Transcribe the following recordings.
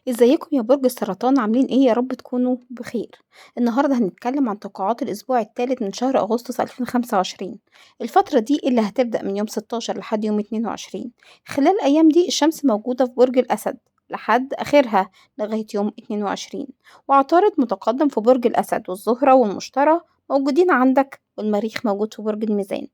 ازيكم يا برج السرطان؟ عاملين ايه؟ يا رب تكونوا بخير. النهارده هنتكلم عن توقعات الاسبوع الثالث من شهر اغسطس 2025، الفترة دي اللي هتبدأ من يوم 16 لحد يوم 22. خلال الايام دي الشمس موجودة في برج الاسد لحد اخرها لغاية يوم 22، وعطارد متقدم في برج الاسد، والزهرة والمشتري موجودين عندك، والمريخ موجود في برج الميزان.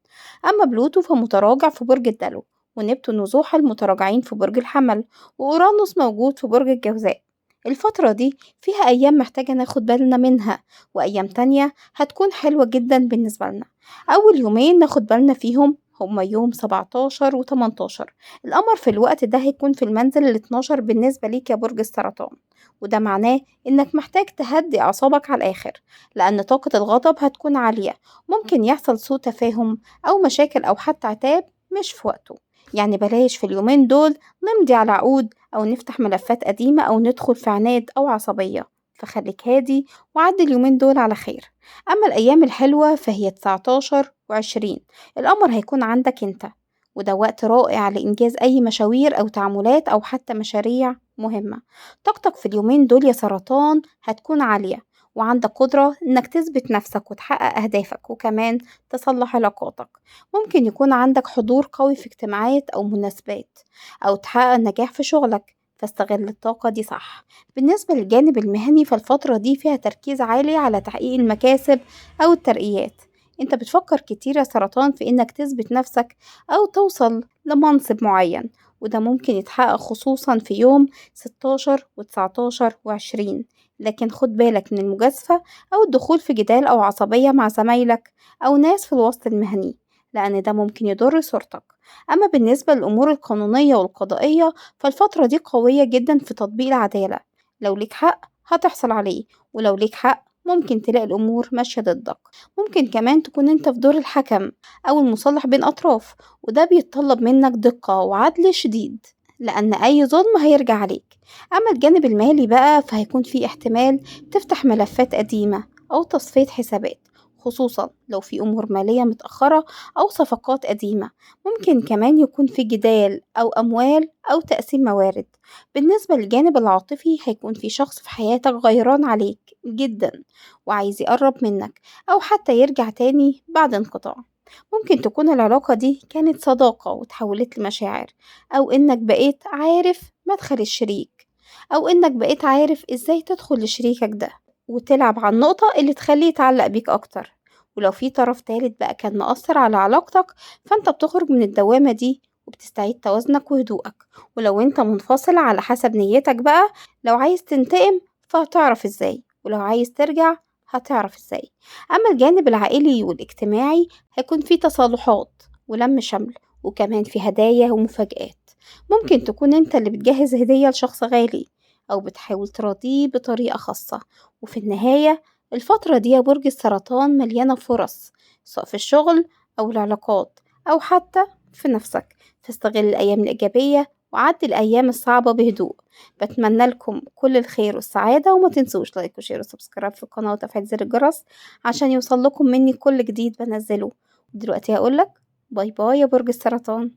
اما بلوتو فمتراجع في برج الدلو، ونبتون وزحل متراجعين في برج الحمل، وأورانوس موجود في برج الجوزاء. الفترة دي فيها أيام محتاجة ناخد بالنا منها، وأيام تانية هتكون حلوة جدا بالنسبة لنا. أول يومين ناخد بالنا فيهم هما يوم 17 و18. القمر في الوقت ده هيكون في المنزل ال12 بالنسبة ليك يا برج السرطان، وده معناه إنك محتاج تهدي أعصابك على الآخر، لأن طاقة الغضب هتكون عالية، ممكن يحصل سوء تفاهم أو مشاكل أو حتى عتاب مش في وقته. يعني بلاش في اليومين دول نمضي على عقود أو نفتح ملفات قديمة أو ندخل في عناد أو عصبية، فخليك هادي وعدي اليومين دول على خير. أما الأيام الحلوة فهي 19 و20، القمر هيكون عندك انت، وده وقت رائع لإنجاز أي مشاوير أو تعاملات أو حتى مشاريع مهمة. طاقتك في اليومين دول يا سرطان هتكون عالية، وعندك قدرة إنك تثبت نفسك وتحقق أهدافك، وكمان تصلح علاقاتك. ممكن يكون عندك حضور قوي في اجتماعات أو مناسبات، أو تحقق نجاح في شغلك، فاستغل الطاقة دي صح. بالنسبة للجانب المهني فالفترة دي فيها تركيز عالي على تحقيق المكاسب أو الترقيات. انت بتفكر كتير يا سرطان في انك تثبت نفسك أو توصل لمنصب معين، وده ممكن يتحقق خصوصا في يوم 16 و19 و20. لكن خد بالك من المجازفة أو الدخول في جدال أو عصبية مع زمايلك أو ناس في الوسط المهني، لأن ده ممكن يضر صورتك. أما بالنسبة للأمور القانونية والقضائية فالفترة دي قوية جدا في تطبيق العدالة. لو ليك حق هتحصل عليه، ولو ليك حق ممكن تلاقي الأمور ماشية ضدك. ممكن كمان تكون انت في دور الحكم أو المصلح بين أطراف، وده بيتطلب منك دقة وعدل شديد، لأن أي ظلم هيرجع عليك. أما الجانب المالي بقى فهيكون في احتمال تفتح ملفات قديمة أو تصفية حسابات، خصوصا لو في أمور مالية متأخرة أو صفقات قديمة. ممكن كمان يكون في جدال أو أموال أو تقسيم موارد. بالنسبة للجانب العاطفي هيكون في شخص في حياتك غيران عليك جدا وعايز يقرب منك أو حتى يرجع تاني بعد انقطاع. ممكن تكون العلاقة دي كانت صداقة وتحولت لمشاعر، أو إنك بقيت عارف مدخل الشريك، أو إنك بقيت عارف إزاي تدخل لشريكك ده وتلعب على النقطة اللي تخليه يتعلق بيك أكتر. ولو في طرف تالت بقى كان مأثر على علاقتك فأنت بتخرج من الدوامة دي وبتستعيد توازنك وهدوءك. ولو انت منفصل على حسب نيتك بقى، لو عايز تنتقم فهتعرف ازاي، ولو عايز ترجع هتعرف ازاي. اما الجانب العائلي والاجتماعي هيكون في تصالحات ولم شمل، وكمان في هدايا ومفاجآت. ممكن تكون انت اللي بتجهز هدية لشخص غالي او بتحاول تراضيه بطريقة خاصة. وفي النهاية الفترة دي يا برج السرطان مليانة فرص، سواء في الشغل أو العلاقات أو حتى في نفسك، فاستغل الأيام الإيجابية وعدي الأيام الصعبة بهدوء. بتمنى لكم كل الخير والسعادة، وما تنسوش like و share و subscribe في القناة وتفعيل زر الجرس عشان يوصل لكم مني كل جديد بنزله. دلوقتي هقولك bye bye يا برج السرطان.